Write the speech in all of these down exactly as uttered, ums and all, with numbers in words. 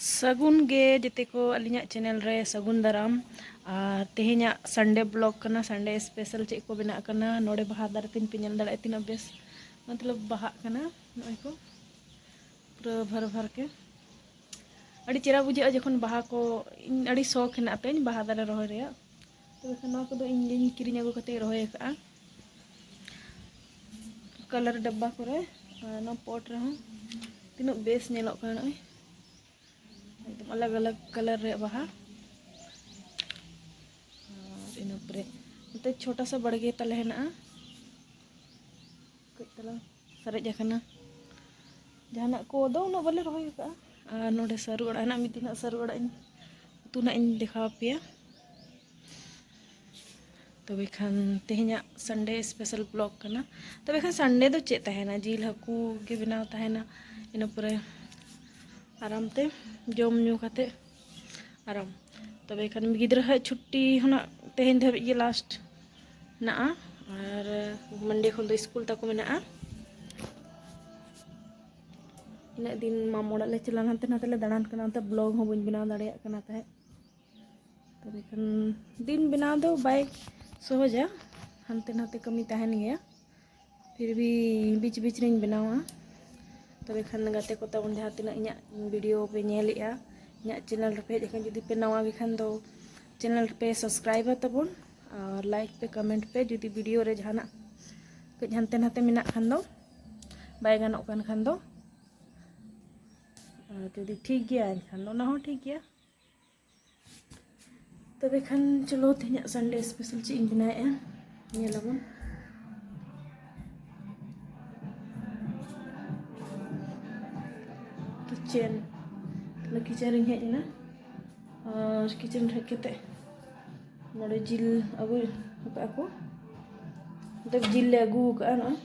ᱥᱟᱹᱜᱩᱱ ᱜᱮ ᱡᱮᱛᱮ ᱠᱚ ᱟᱹᱞᱤᱧᱟᱜ ᱪᱮᱱᱮᱞ ᱨᱮ ᱥᱟᱹᱜᱩᱱ ᱫᱟᱨᱟᱢ᱾ ᱟᱨ ᱛᱮᱦᱮᱧᱟᱜ ᱥᱟᱱᱰᱮ ᱵᱞᱚᱜ ᱠᱟᱱᱟ, ᱥᱟᱱᱰᱮ ᱥᱯᱮᱥᱟᱞ ᱪᱮᱫ ᱠᱚ ᱵᱮᱱᱟᱜ ᱠᱟᱱᱟ᱾ ᱱᱚᱰᱮ ᱵᱟᱦᱟ ᱫᱟᱨᱮ ᱛᱤᱧ ᱯᱮ ᱧᱮᱞ ᱫᱟᱲᱮᱭᱟᱜᱼᱟ, ᱛᱤᱱᱟᱹᱜ ᱵᱮᱥ, ᱢᱚᱛᱞᱚᱵ, ᱵᱟᱦᱟᱜ ᱠᱟᱱᱟ᱾ ᱱᱚᱜᱼᱚᱭ ᱠᱚ ᱯᱩᱨᱟᱹ ᱵᱷᱟᱨ ᱵᱷᱟᱨ ᱜᱮ᱾ ᱟᱹᱰᱤ ᱪᱮᱦᱨᱟ ᱵᱩᱡᱷᱟᱹᱜᱼᱟ ᱡᱚᱠᱷᱚᱱ ᱵᱟᱦᱟ ᱠᱚ, ᱤᱧ ᱟᱹᱰᱤ ᱥᱚᱠ ᱦᱮᱱᱟᱜ ᱛᱤᱧ ᱵᱟᱦᱟ ᱫᱟᱨᱮ ᱨᱚᱦᱚᱭ ᱨᱮᱭᱟᱜ᱾ ᱛᱚᱵᱮ ᱠᱷᱟᱱ ᱱᱚᱣᱟ ᱠᱚᱫᱚ ᱤᱧ ᱜᱤᱧ ᱠᱤᱨᱤᱧ ᱟᱹᱜᱩ ᱠᱟᱛᱮ ᱨᱚᱦᱚᱭ ᱟᱠᱟᱫᱼᱟ, ᱠᱟᱞᱟᱨ ᱰᱟᱵᱵᱟ ᱠᱚᱨᱮ᱾ ᱟᱨ ᱱᱚᱣᱟ ᱯᱚᱴ ᱨᱮᱦᱚᱸ ᱛᱤᱱᱟᱹᱜ ᱵᱮᱥ ᱧᱮᱞᱚᱜ ᱠᱟᱱᱟ ᱱᱚᱜᱼᱚᱭ᱾ ᱮᱠᱫᱚᱢ ᱟᱞᱟᱜᱽ ᱟᱞᱟᱜᱽ ᱠᱟᱞᱟᱨ ᱨᱮᱭᱟᱜ ᱵᱟᱦᱟ᱾ ᱟᱨ ᱤᱱᱟᱹ ᱯᱚᱨᱮ ᱱᱚᱛᱮ ᱪᱷᱳᱴᱟ ᱥᱟ ᱵᱟᱲᱜᱮ ᱛᱟᱞᱮ ᱦᱮᱱᱟᱜᱼᱟ, ᱠᱟᱹᱡ ᱛᱟᱞᱟᱝ ᱥᱟᱨᱮᱡ ᱟᱠᱟᱱᱟ᱾ ᱡᱟᱦᱟᱱᱟᱜ ᱠᱚᱫᱚ ᱩᱱᱟᱹᱜ ᱵᱟᱞᱮ ᱨᱚᱦᱚᱭ ᱟᱠᱟᱫᱼᱟ᱾ ᱟᱨ ᱱᱚᱰᱮ ᱥᱟᱹᱨᱩ ᱟᱲᱟᱜ ᱦᱮᱱᱟᱜᱼᱟ, ᱢᱤᱫ ᱫᱤᱱ ᱦᱟᱸᱜ ᱥᱟᱹᱨᱩ ᱟᱲᱟᱜ ᱤᱧ ᱩᱛᱩ ᱱᱟᱜ ᱤᱧ ᱫᱮᱠᱷᱟᱣ ᱟᱯᱮᱭᱟ᱾ ᱛᱚᱵᱮ ᱠᱷᱟᱱ ᱛᱮᱦᱮᱧᱟᱜ ᱥᱟᱱᱰᱮ ᱥᱯᱮᱥᱟᱞ ᱵᱞᱚᱜ ᱠᱟᱱᱟ᱾ ᱛᱚᱵᱮ ᱠᱷᱟᱱ ᱥᱟᱱᱰᱮ ᱫᱚ ᱪᱮᱫ ᱛᱟᱦᱮᱱᱟ? ᱡᱤᱞ ᱦᱟᱹᱠᱩ ᱜᱮ ᱵᱮᱱᱟᱣ ᱛᱟᱦᱮᱱᱟ᱾ ᱤᱱᱟᱹ ᱯᱚᱨᱮ ᱟᱨᱟᱢ ᱛᱮ ᱡᱚᱢ ᱧᱩ ᱠᱟᱛᱮ ᱟᱨᱟᱢ᱾ ᱛᱚᱵᱮ ᱠᱷᱟᱱ ᱜᱤᱫᱽᱨᱟᱹ ᱦᱟᱸᱜ ᱪᱷᱩᱴᱴᱤ ᱦᱚᱸ ᱱᱟᱜ ᱛᱮᱦᱮᱧ ᱫᱷᱟᱹᱵᱤᱡ ᱜᱮ ᱞᱟᱥᱴ ᱢᱮᱱᱟᱜᱼᱟ᱾ ᱟᱨ ᱢᱟᱱᱰᱮ ᱠᱷᱚᱱ ᱫᱚ ᱥᱠᱩᱞ ᱛᱟᱠᱚ ᱢᱮᱱᱟᱜᱼᱟ᱾ ᱤᱱᱟᱹᱜ ᱫᱤᱱ ᱢᱟᱢᱚ ᱚᱲᱟᱜ ᱞᱮ ᱪᱟᱞᱟᱣ, ᱦᱟᱱᱛᱮ ᱱᱟᱛᱮ ᱞᱮ ᱫᱟᱬᱟᱱ ᱠᱟᱱᱟ, ᱚᱱᱛᱮ ᱵᱞᱚᱜ ᱦᱚᱸ ᱵᱟᱹᱧ ᱵᱮᱱᱟᱣ ᱫᱟᱲᱮᱭᱟᱜ ᱠᱟᱱᱟ ᱛᱟᱦᱮᱸᱫ᱾ ᱛᱚᱵᱮ ᱠᱷᱟᱱ ᱫᱤᱱ ᱵᱮᱱᱟᱣ ᱫᱚ ᱵᱟᱭ ᱥᱚᱦᱚᱡᱟ, ᱦᱟᱱᱛᱮ ᱱᱟᱛᱮ ᱠᱟᱹᱢᱤ ᱛᱟᱦᱮᱱ ᱜᱮᱭᱟ᱾ ᱯᱷᱤᱨ ᱵᱷᱤ ᱵᱤᱪ ᱵᱤᱪ ᱨᱤᱧ ᱵᱮᱱᱟᱣᱟ᱾ ᱛᱚᱵᱮ ᱠᱷᱟᱱ ᱜᱟᱛᱮ ᱠᱚ ᱛᱟᱵᱚᱱ ᱡᱟᱦᱟᱸ ᱛᱤᱱᱟᱹᱜ ᱤᱧᱟᱹᱜ ᱵᱷᱤᱰᱤᱭᱳ ᱯᱮ ᱧᱮᱞᱮᱜᱼᱟ, ᱤᱧᱟᱹᱜ ᱪᱮᱱᱮᱞ ᱨᱮᱯᱮ ᱦᱮᱡ ᱟᱠᱟᱱ, ᱡᱩᱫᱤ ᱯᱮ ᱱᱟᱣᱟ ᱜᱮ ᱠᱷᱟᱱ ᱫᱚ ᱪᱮᱱᱮᱞ ᱨᱮᱯᱮ ᱥᱟᱵᱥᱠᱨᱟᱭᱤᱵᱟ ᱛᱟᱵᱚᱱ, ᱟᱨ ᱞᱟᱭᱤᱠ ᱯᱮ, ᱠᱚᱢᱮᱱᱴ ᱯᱮ᱾ ᱡᱩᱫᱤ ᱵᱷᱤᱰᱤᱭᱳ ᱨᱮ ᱡᱟᱦᱟᱱᱟᱜ ᱠᱟᱹᱡ ᱦᱟᱱᱛᱮ ᱱᱟᱛᱮ ᱢᱮᱱᱟᱜ ᱠᱷᱟᱱ ᱫᱚ, ᱵᱟᱭ ᱜᱟᱱᱚᱜ ᱠᱟᱱ ᱠᱷᱟᱱ ᱫᱚ, ᱟᱨ ᱡᱩᱫᱤ ᱴᱷᱤᱠ ᱜᱮᱭᱟ ᱮᱱᱠᱷᱟᱱ ᱫᱚ ᱚᱱᱟ ᱦᱚᱸ ᱴᱷᱤᱠ ᱜᱮᱭᱟ᱾ ᱛᱚᱵᱮ ᱠᱷᱟᱱ ᱪᱚᱞᱚ, ᱛᱮᱦᱮᱧᱟᱜ ᱥᱟᱱᱰᱮ ᱥᱯᱮᱥᱟᱞ ᱪᱮᱫ ᱤᱧ ᱵᱮᱱᱟᱣᱮᱫᱼᱟ, ᱧᱮᱞ ᱟᱵᱚᱱ᱾ ᱠᱤᱪᱮᱱ, ᱛᱟᱦᱞᱮ ᱠᱤᱪᱮᱱ ᱨᱤᱧ ᱦᱮᱡ ᱮᱱᱟ᱾ ᱟᱨ ᱠᱤᱪᱮᱱ ᱨᱮ ᱦᱮᱡ ᱠᱟᱛᱮ ᱱᱚᱰᱮ ᱡᱤᱞ ᱟᱹᱜᱩ ᱟᱠᱟᱫᱼᱟ ᱠᱚ, ᱱᱚᱛᱮ ᱡᱤᱞ ᱞᱮ ᱟᱹᱜᱩ ᱟᱠᱟᱫᱼᱟ ᱱᱚᱜᱼᱚᱭ᱾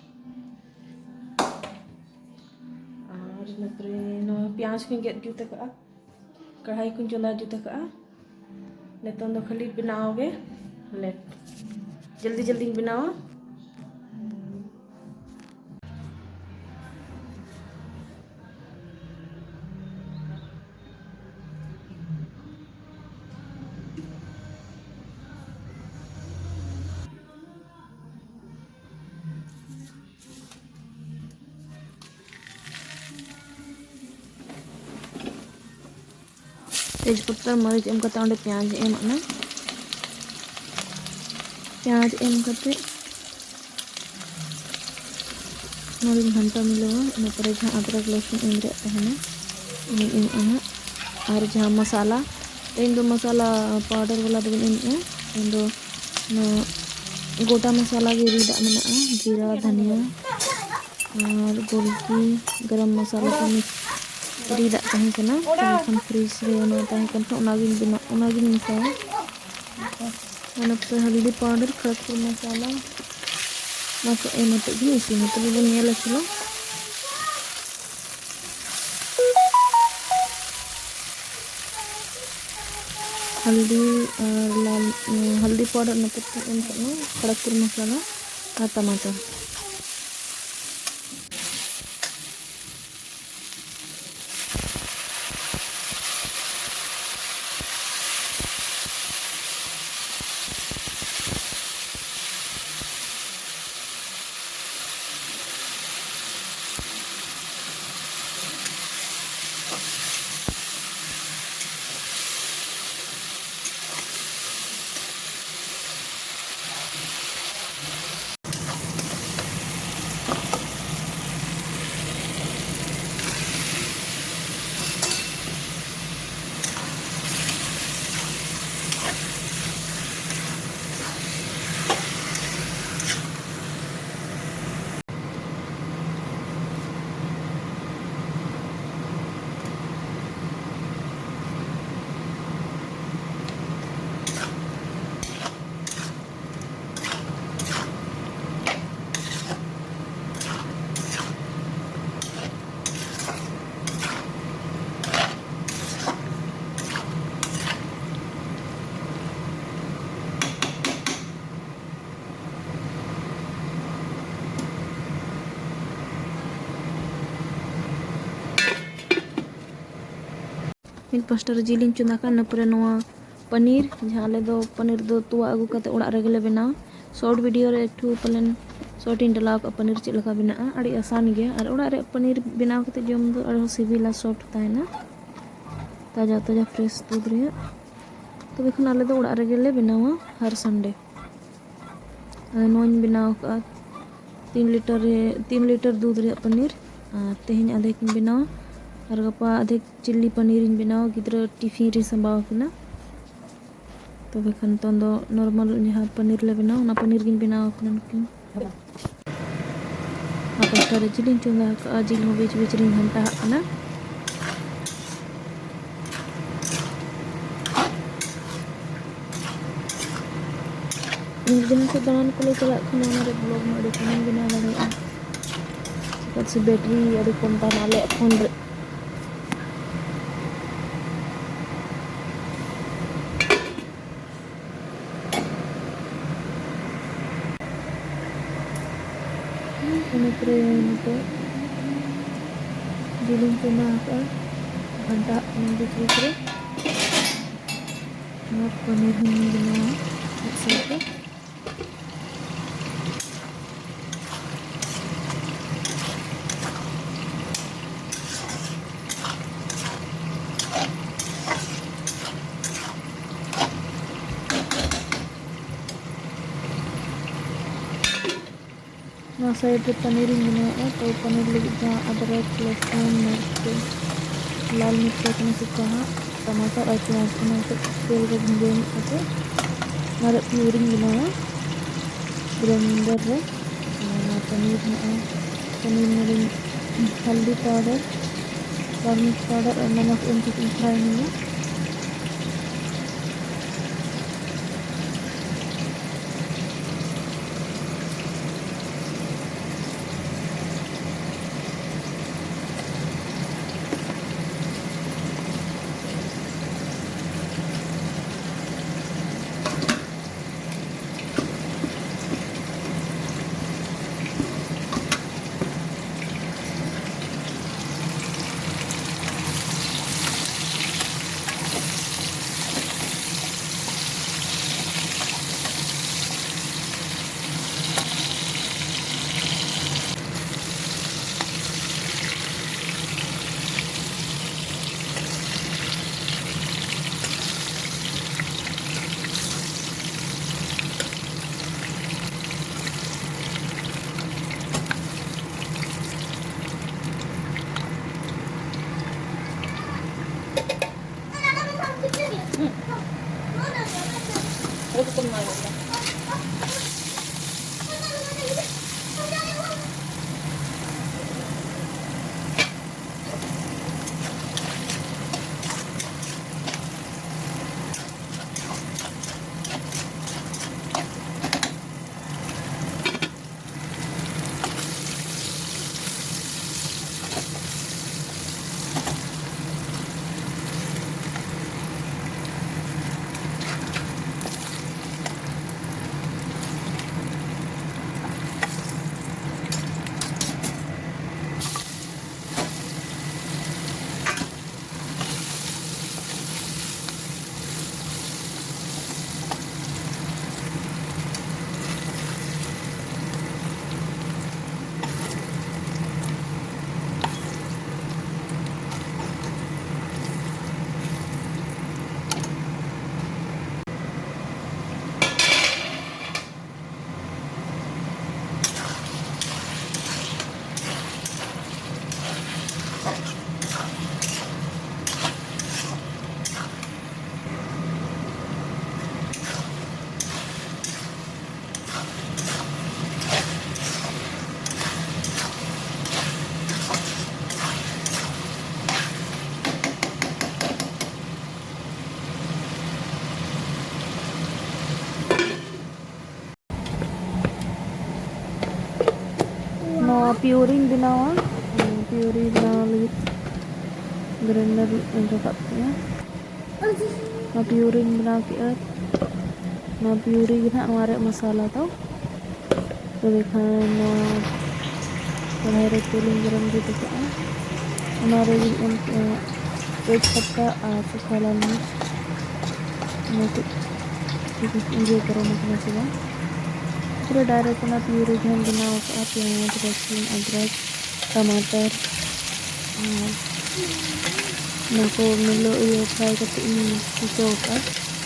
ᱟᱨ ᱤᱱᱟᱹ ᱯᱚᱨᱮ ᱱᱚᱣᱟ ᱯᱮᱸᱭᱟᱡᱽ ᱠᱚᱧ ᱜᱮᱫ ᱡᱩᱛ ᱟᱠᱟᱫᱼᱟ, ᱠᱟᱲᱦᱟᱭ ᱠᱚᱧ ᱪᱚᱸᱫᱟ ᱡᱩᱛ ᱟᱠᱟᱫᱼᱟ᱾ ᱱᱤᱛᱚᱝ ᱫᱚ ᱠᱷᱟᱹᱞᱤ ᱵᱮᱱᱟᱣ ᱜᱮ, ᱞᱮᱴ, ᱡᱚᱞᱫᱤ ᱡᱚᱞᱫᱤᱧ ᱵᱮᱱᱟᱣᱟ᱾ ᱛᱮᱡᱽ ᱯᱚᱛᱨᱟ, ᱢᱟᱹᱨᱤᱪ ᱮᱢ ᱠᱟᱛᱮ ᱚᱸᱰᱮ ᱯᱮᱸᱭᱟᱡᱽ ᱮᱢᱟᱜ ᱢᱮ᱾ ᱯᱮᱸᱭᱟᱡᱽ ᱮᱢ ᱠᱟᱛᱮ ᱱᱚᱣᱟ ᱫᱚᱧ ᱜᱷᱟᱱᱴᱟ ᱢᱤᱞᱟᱹᱣᱟ᱾ ᱤᱱᱟᱹ ᱯᱚᱨᱮ ᱡᱟᱦᱟᱸ ᱟᱫᱨᱚᱠ ᱨᱟᱹᱥᱩᱱ ᱮᱢ ᱨᱮᱭᱟᱜ ᱛᱟᱦᱮᱱᱟ, ᱤᱧ ᱮᱢᱟᱜᱼᱟ ᱦᱟᱸᱜ᱾ ᱟᱨ ᱡᱟᱦᱟᱸ ᱢᱚᱥᱟᱞᱟ, ᱤᱧ ᱫᱚ ᱢᱚᱥᱟᱞᱟ ᱯᱟᱣᱰᱟᱨ ᱵᱟᱞᱟ ᱫᱚ ᱵᱟᱹᱧ ᱮᱢᱮᱜᱼᱟ᱾ ᱤᱧ ᱫᱚ ᱱᱚᱣᱟ ᱜᱚᱴᱟ ᱢᱚᱥᱟᱞᱟ ᱜᱮ ᱨᱤᱫᱟᱜ ᱢᱮᱱᱟᱜᱼᱟ, ᱡᱤᱨᱟ, ᱫᱷᱟᱱᱤᱭᱟ ᱟᱨ ᱜᱳᱞᱠᱤ, ᱜᱚᱨᱚᱢ ᱢᱚᱥᱟᱞᱟ ᱠᱚ ᱢᱤᱠᱥ ᱨᱤᱫᱟᱜ ᱛᱟᱦᱮᱸ ᱠᱟᱱᱟ᱾ ᱛᱟᱦᱮᱸ ᱠᱷᱟᱱ ᱯᱷᱨᱤᱡᱽ ᱨᱮ ᱚᱱᱟ ᱛᱟᱦᱮᱸ ᱠᱟᱱ ᱠᱷᱟᱱ ᱚᱱᱟᱜᱤᱧ ᱵᱮᱱᱟᱣ, ᱚᱱᱟᱜᱤᱧ ᱢᱮᱥᱟᱭᱟ᱾ ᱚᱱᱟ ᱯᱚᱨᱮ ᱦᱚᱞᱫᱤ ᱯᱟᱣᱰᱟᱨ, ᱠᱷᱚᱲᱚᱜᱽᱯᱩᱨ ᱢᱚᱥᱟᱞᱟ, ᱚᱱᱟ ᱠᱚ ᱮᱢ ᱟᱛᱮᱫ ᱜᱤᱧ ᱤᱥᱤᱱᱟ᱾ ᱛᱚᱵᱮ ᱵᱚᱱ ᱧᱮᱞᱟ, ᱪᱚᱞᱚ᱾ ᱦᱚᱞᱫᱤ ᱟᱨ ᱞᱟᱞ, ᱦᱚᱞᱫᱤ ᱯᱟᱣᱰᱟᱨ ᱚᱱᱟ ᱯᱚᱨᱮ ᱮᱢ ᱠᱟᱜ ᱢᱮ ᱠᱷᱚᱲᱚᱜᱽᱯᱩᱨ ᱢᱚᱥᱟᱞᱟ ᱟᱨ ᱴᱟᱢᱟᱴᱟᱨ᱾ ᱢᱤᱫ ᱯᱟᱥᱴᱟ ᱨᱮ ᱡᱤᱞᱤᱧ ᱪᱚᱸᱫᱟ ᱠᱟᱜᱼᱟ, ᱤᱱᱟᱹ ᱯᱚᱨᱮ ᱱᱚᱣᱟ ᱯᱟᱱᱤᱨ, ᱡᱟᱦᱟᱸ ᱟᱞᱮ ᱫᱚ ᱯᱟᱱᱤᱨ ᱫᱚ ᱛᱚᱣᱟ ᱟᱹᱜᱩ ᱠᱟᱛᱮ ᱚᱲᱟᱜ ᱨᱮᱜᱮ ᱞᱮ ᱵᱮᱱᱟᱣᱟ᱾ ᱥᱚᱨᱴ ᱵᱷᱤᱰᱤᱭᱳ ᱨᱮ ᱮᱠᱴᱩ ᱯᱟᱞᱮᱱ ᱥᱚᱨᱴ ᱤᱧ ᱰᱟᱞᱟᱣ ᱠᱟᱜᱼᱟ, ᱯᱟᱱᱤᱨ ᱪᱮᱫ ᱞᱮᱠᱟ ᱵᱮᱱᱟᱜᱼᱟ᱾ ᱟᱹᱰᱤ ᱟᱥᱟᱱ ᱜᱮᱭᱟ, ᱟᱨ ᱚᱲᱟᱜ ᱨᱮ ᱯᱟᱱᱤᱨ ᱵᱮᱱᱟᱣ ᱠᱟᱛᱮ ᱡᱚᱢ ᱫᱚ ᱟᱨᱦᱚᱸ ᱥᱤᱵᱤᱞᱟ, ᱥᱚᱨᱴ ᱛᱟᱦᱮᱱᱟ᱾ ᱛᱟᱡᱟ ᱛᱟᱡᱟ ᱯᱷᱨᱮᱥ ᱫᱩᱫᱷ ᱨᱮᱭᱟᱜ᱾ ᱛᱚᱵᱮ ᱠᱷᱟᱱ ᱟᱞᱮ ᱫᱚ ᱚᱲᱟᱜ ᱨᱮᱜᱮ ᱞᱮ ᱵᱮᱱᱟᱣᱟ ᱦᱟᱨ ᱥᱟᱱᱰᱮ᱾ ᱟᱨ ᱱᱚᱣᱟᱧ ᱵᱮᱱᱟᱣ ᱟᱠᱟᱫᱼᱟ ᱛᱤᱱ ᱞᱤᱴᱟᱨ ᱨᱮ, ᱛᱤᱱ ᱞᱤᱴᱟᱨ ᱫᱩᱫᱷ ᱨᱮᱭᱟᱜ ᱯᱟᱱᱤᱨ᱾ ᱟᱨ ᱛᱮᱦᱮᱧ ᱟᱫᱷᱮᱠ ᱤᱧ ᱵᱮᱱᱟᱣᱟ, ᱟᱨ ᱜᱟᱯᱟ ᱟᱫᱷᱮᱠ ᱪᱤᱞᱤ ᱯᱟᱱᱤᱨ ᱤᱧ ᱵᱮᱱᱟᱣᱟ, ᱜᱤᱫᱽᱨᱟᱹ ᱴᱤᱯᱷᱤᱱ ᱨᱤᱧ ᱥᱟᱸᱵᱟᱣ ᱟᱹᱠᱤᱱᱟ᱾ ᱛᱚᱵᱮ ᱠᱷᱟᱱ ᱱᱤᱛᱚᱝ ᱫᱚ ᱱᱚᱨᱢᱟᱞ ᱡᱟᱦᱟᱸ ᱯᱟᱱᱤᱨ ᱞᱮ ᱵᱮᱱᱟᱣᱟ, ᱚᱱᱟ ᱯᱟᱱᱤᱨ ᱜᱤᱧ ᱵᱮᱱᱟᱣ ᱟᱹᱠᱤᱱᱟ ᱱᱩᱠᱤᱱ᱾ ᱟᱨ ᱯᱟᱥᱴᱟ ᱨᱮ ᱡᱤᱞᱤᱧ ᱪᱚᱸᱫᱟ ᱟᱠᱟᱫᱼᱟ, ᱡᱤᱞ ᱦᱚᱸ ᱵᱤᱪ ᱵᱤᱪ ᱨᱤᱧ ᱜᱷᱟᱱᱴᱟ ᱟᱜ ᱠᱟᱱᱟ᱾ ᱡᱟᱦᱟᱸ ᱥᱮᱫ ᱫᱟᱬᱟᱱ ᱠᱚᱞᱮ ᱪᱟᱞᱟᱜ ᱠᱷᱟᱱ ᱚᱱᱟ ᱨᱮ ᱵᱞᱚᱜ ᱢᱟ ᱟᱹᱰᱤ ᱠᱚᱢ ᱵᱮᱱᱟᱣ ᱫᱟᱲᱮᱭᱟᱜᱼᱟ, ᱪᱮᱫᱟᱜ ᱥᱮ ᱵᱮᱴᱨᱤ ᱟᱹᱰᱤ ᱠᱚᱢ ᱛᱟᱦᱮᱱᱟ ᱟᱞᱮᱭᱟᱜ ᱯᱷᱳᱱ ᱨᱮ᱾ ᱤᱱᱟᱹ ᱯᱚᱨᱮ ᱱᱤᱛᱚᱜ ᱡᱤᱞᱤᱧ ᱪᱚᱸᱫᱟ ᱟᱠᱟᱫᱼᱟ, ᱜᱷᱟᱱᱴᱟ ᱟᱜ ᱠᱟᱹᱱᱟᱹᱧ ᱵᱤᱪ ᱵᱤᱪ ᱨᱮ᱾ ᱟᱨ ᱯᱟᱱᱤᱨ ᱦᱚᱸᱧ ᱵᱮᱱᱟᱣᱟ ᱢᱤᱫ ᱥᱟᱶᱛᱮ᱾ ᱱᱚᱣᱟ ᱥᱟᱭᱤᱰ ᱨᱮ ᱯᱟᱱᱤᱨ ᱤᱧ ᱵᱮᱱᱟᱣᱮᱫᱼᱟ᱾ ᱛᱚ ᱯᱟᱱᱤᱨ ᱞᱟᱹᱜᱤᱫ ᱫᱚ ᱦᱟᱸᱜ ᱟᱫᱨᱚᱠ, ᱨᱟᱹᱥᱩᱱ, ᱢᱟᱹᱨᱤᱪ, ᱞᱟᱞ ᱢᱤᱨᱪᱟ ᱠᱚ ᱥᱩᱠᱟ ᱦᱟᱸᱜ, ᱴᱟᱢᱟᱴᱟᱨ ᱟᱨ ᱯᱮᱸᱭᱟᱡᱽ ᱠᱚ ᱱᱚᱣᱟ ᱠᱚ ᱛᱮᱞ ᱨᱮ ᱵᱷᱤᱸᱡᱟᱹᱣ ᱧᱚᱜ ᱠᱟᱛᱮ ᱚᱱᱟ ᱨᱮ ᱯᱤᱭᱩᱨᱤᱧ ᱵᱮᱱᱟᱣᱟ ᱜᱨᱟᱭᱤᱱᱰᱟᱨ ᱨᱮ᱾ ᱟᱨ ᱱᱚᱣᱟ ᱯᱟᱱᱤᱨ ᱢᱮᱱᱟᱜᱼᱟ, ᱯᱟᱱᱤᱨ ᱱᱚᱰᱮ ᱦᱚᱞᱫᱤ ᱯᱟᱣᱰᱟᱨ, ᱴᱟᱨᱢᱤᱠ ᱯᱟᱣᱰᱟᱨ ᱟᱨ ᱱᱚᱢᱚᱠ ᱮᱢ ᱠᱟᱛᱮ ᱤᱧ ᱯᱷᱨᱟᱭ ᱧᱚᱜᱟ᱾ ᱱᱚᱣᱟ ᱯᱤᱣᱨᱤᱧ ᱵᱮᱱᱟᱣᱟ᱾ ᱯᱤᱣᱨᱤ ᱵᱮᱱᱟᱣ ᱞᱟᱹᱜᱤᱫ ᱜᱨᱟᱭᱤᱱᱰᱟᱨ ᱤᱧ ᱨᱟᱠᱟᱵ ᱠᱮᱫᱼᱟ᱾ ᱱᱚᱣᱟ ᱯᱤᱣᱨᱤᱧ ᱵᱮᱱᱟᱣ ᱠᱮᱫᱼᱟ᱾ ᱱᱚᱣᱟ ᱯᱤᱣᱨᱤ ᱜᱮ ᱱᱟᱦᱟᱜ ᱱᱚᱣᱟ ᱨᱮᱭᱟᱜ ᱢᱚᱥᱟᱞᱟ ᱫᱚ᱾ ᱛᱚᱵᱮ ᱠᱷᱟᱱ ᱱᱚᱣᱟ ᱠᱚᱲᱦᱟᱭ ᱨᱮ ᱛᱮᱞᱤᱧ ᱜᱚᱨᱚᱢ ᱡᱩᱛ ᱟᱠᱟᱫᱼᱟ᱾ ᱚᱱᱟ ᱨᱮᱞᱤᱧ ᱮᱢ ᱠᱮᱫᱼᱟ ᱛᱮᱡᱽ ᱯᱟᱛᱟ ᱟᱨ ᱥᱩᱠᱷᱟ ᱞᱟᱞ ᱢᱤᱨᱪ᱾ ᱚᱱᱟ ᱠᱚ ᱤᱭᱟᱹ ᱜᱚᱨᱚᱢ ᱟᱠᱟᱱᱟ ᱥᱮ ᱵᱟᱝ᱾ ᱛᱟᱨᱯᱚᱨᱮ ᱰᱟᱭᱨᱮᱠᱴ ᱚᱱᱟ ᱯᱤᱣᱨᱤ ᱡᱟᱦᱟᱸᱧ ᱵᱮᱱᱟᱣ ᱟᱠᱟᱫᱼᱟ, ᱯᱮᱸᱭᱟᱡᱽ, ᱨᱟᱹᱥᱩᱱ, ᱟᱫᱽᱨᱚᱠ, ᱴᱟᱢᱟᱴᱟᱨ, ᱟᱨ ᱚᱱᱟ ᱠᱚ ᱢᱤᱞᱟᱹᱣ, ᱤᱭᱟᱹ, ᱯᱷᱨᱟᱭ ᱠᱟᱛᱮ ᱤᱧ ᱠᱩᱪᱟᱹᱣ ᱟᱠᱟᱫᱼᱟ᱾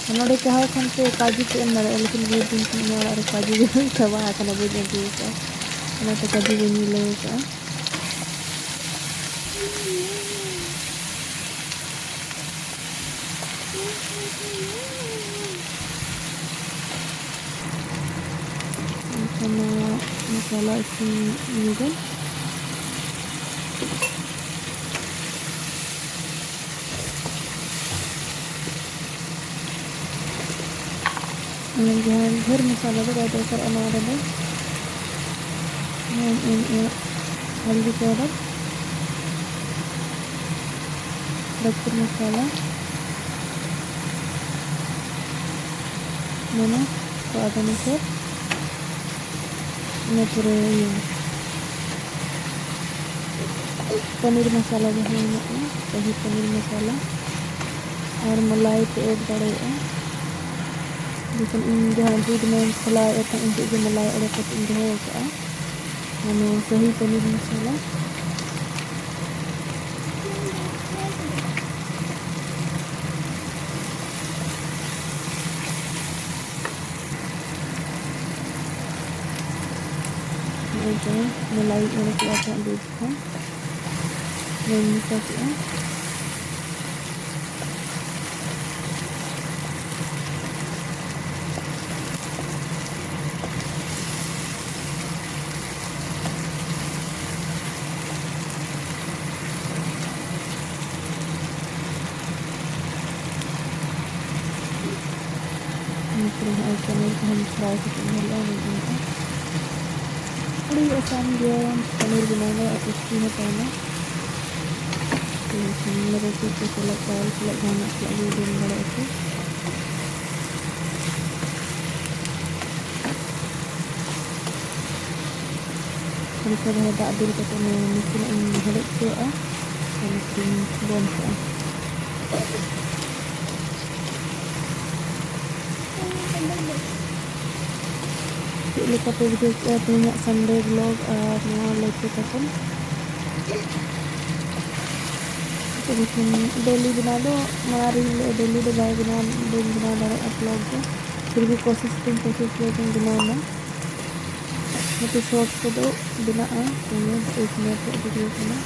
ᱟᱨ ᱱᱚᱰᱮ ᱪᱟᱦᱟᱣ ᱠᱷᱟᱱ ᱯᱮ ᱠᱟᱡᱩ ᱯᱮ ᱮᱢ ᱫᱟᱲᱮᱭᱟᱜᱼᱟ, ᱞᱮᱠᱤᱱ ᱱᱤᱭᱟᱹ ᱫᱤᱱ ᱤᱧᱟᱹᱜ ᱚᱲᱟᱜ ᱨᱮ ᱠᱟᱡᱩ ᱜᱮ ᱪᱟᱵᱟ ᱟᱠᱟᱱᱟ, ᱵᱟᱹᱧ ᱟᱹᱜᱩ ᱟᱠᱟᱫᱼᱟ, ᱚᱱᱟᱛᱮ ᱠᱟᱡᱩ ᱵᱟᱹᱧ ᱢᱤᱞᱟᱹᱣ ᱟᱠᱟᱫᱼᱟ᱾ ᱚᱱᱟ ᱢᱚᱥᱞᱟ ᱤᱥᱤᱱ ᱞᱟᱹᱜᱤᱫ᱾ ᱚᱱᱟ ᱡᱟᱦᱟᱸ ᱰᱷᱮᱨ ᱢᱚᱥᱞᱟ ᱫᱚ ᱵᱟᱭ ᱫᱚᱨᱠᱟᱨᱚᱜᱼᱟ ᱱᱚᱣᱟ ᱨᱮᱫᱚ᱾ ᱱᱚᱣᱟᱧ ᱮᱢᱮᱫᱼᱟ ᱦᱚᱞᱫᱤ powder, ᱵᱟᱹᱠᱩᱨ ᱢᱚᱥᱞᱟ, ᱢᱟᱱᱮ ᱥᱣᱟᱫ ᱚᱱᱩᱥᱟᱨ᱾ ᱤᱱᱟᱹ ᱯᱚᱨᱮ ᱤᱭᱟᱹ ᱯᱟᱱᱤᱨ ᱢᱟᱥᱟᱞᱟ ᱡᱟᱦᱟᱸ ᱢᱮᱱᱟᱜᱼᱟ, ᱥᱟᱦᱤ ᱯᱟᱱᱤᱨ ᱢᱟᱥᱟᱞᱟ, ᱟᱨ ᱢᱟᱞᱟᱭ ᱯᱮ ᱮᱰ ᱫᱟᱲᱮᱭᱟᱜᱼᱟ᱾ ᱡᱚᱠᱷᱚᱱ ᱤᱧ ᱡᱟᱦᱟᱸ ᱫᱩᱫᱷ ᱢᱟᱧ ᱠᱷᱚᱞᱟᱣᱮᱫ ᱛᱟᱦᱮᱸᱫ, ᱩᱱ ᱡᱚᱠᱷᱚᱱ ᱜᱮ ᱢᱟᱞᱟᱭ ᱚᱰᱚᱠ ᱠᱟᱛᱮ ᱤᱧ ᱫᱚᱦᱚ ᱟᱠᱟᱫᱼᱟ᱾ ᱟᱨ ᱱᱚᱣᱟ ᱥᱟᱦᱤ ᱯᱟᱱᱤᱨ ᱢᱟᱥᱟᱞᱟ᱾ ᱱᱚᱜᱼᱚᱭ ᱡᱮ ᱢᱟᱞᱟᱭ ᱚᱰᱚᱠ ᱠᱮᱫᱼᱟ ᱛᱟᱦᱮᱸᱫ ᱫᱩᱫᱷ ᱠᱷᱚᱱ, ᱱᱚᱣᱟᱧ ᱢᱮᱥᱟ ᱠᱮᱫᱼᱟ᱾ ᱤᱱᱟᱹ ᱯᱚᱨᱮ ᱱᱚᱜᱼᱚᱭ ᱯᱟᱱᱤᱨ ᱠᱚᱦᱚᱸᱧ fry ᱠᱟᱛᱮ ᱧᱮᱞᱮᱜᱼᱟ, ᱱᱚᱜᱼᱚᱭ ᱱᱚᱝᱠᱟ᱾ ᱟᱹᱰᱤ ᱟᱥᱟᱱ ᱜᱮᱭᱟ ᱯᱟᱱᱤᱨ ᱵᱮᱱᱟᱣ ᱫᱚ, ᱟᱨ tasty ᱦᱚᱸ ᱛᱟᱦᱮᱱᱟ᱾ ᱛᱚ ᱥᱩᱱᱩᱢ ᱨᱮ ᱨᱩᱴᱤ ᱠᱚ ᱥᱟᱞᱟᱜ, ᱪᱟᱣᱞ ᱥᱟᱞᱟᱜ, ᱡᱟᱦᱟᱱᱟᱜ ᱥᱟᱞᱟᱜ ᱜᱮ ᱡᱚᱢ ᱫᱟᱲᱮᱭᱟᱜᱼᱟ ᱯᱮ᱾ ᱦᱟᱞᱠᱟ ᱫᱷᱟᱨᱟ ᱫᱟᱜ ᱫᱩᱞ ᱠᱟᱛᱮ ᱱᱚᱣᱟ ᱱᱟᱥᱮᱱᱟᱜ ᱤᱧ ᱦᱮᱰᱮᱡ ᱦᱚᱪᱚᱣᱟᱜᱼᱟ, ᱟᱨ ᱱᱟᱥᱮᱧ ᱵᱚᱱᱫᱷ ᱠᱟᱜᱼᱟ᱾ ᱪᱮᱫ ᱞᱮᱠᱟ ᱯᱮ ᱵᱩᱡᱷᱟᱹᱣ ᱠᱮᱫᱼᱟ ᱛᱮᱦᱮᱧᱟᱜ Sunday vlog ᱟᱨ ᱱᱚᱣᱟ ᱞᱟᱹᱭ ᱛᱮ ᱛᱟᱵᱚᱱ? ᱪᱮᱫ ᱞᱮᱠᱟ daily ᱵᱮᱱᱟᱣ ᱫᱚ ᱢᱟᱲᱟᱝ ᱨᱮ ᱦᱤᱞᱳᱜ daily ᱫᱚ ᱵᱟᱭ ᱵᱮᱱᱟᱣ, ᱵᱟᱹᱧ ᱵᱮᱱᱟᱣ ᱫᱟᱲᱮᱭᱟᱜᱼᱟ vlog ᱫᱚ, ᱯᱷᱤᱨ ᱵᱷᱤ ᱠᱳᱥᱤᱥ ᱫᱚᱧ ᱠᱳᱥᱤᱥ ᱜᱮᱭᱟ ᱡᱮᱧ ᱵᱮᱱᱟᱣ ᱢᱟ᱾ ᱱᱚᱛᱮ short ᱠᱚᱫᱚ ᱵᱮᱱᱟᱜᱼᱟ, ᱛᱮᱦᱮᱧ ᱫᱚ ᱮᱠ ᱢᱤᱱᱤᱴ ᱨᱮᱭᱟᱜ video ᱠᱟᱱᱟ᱾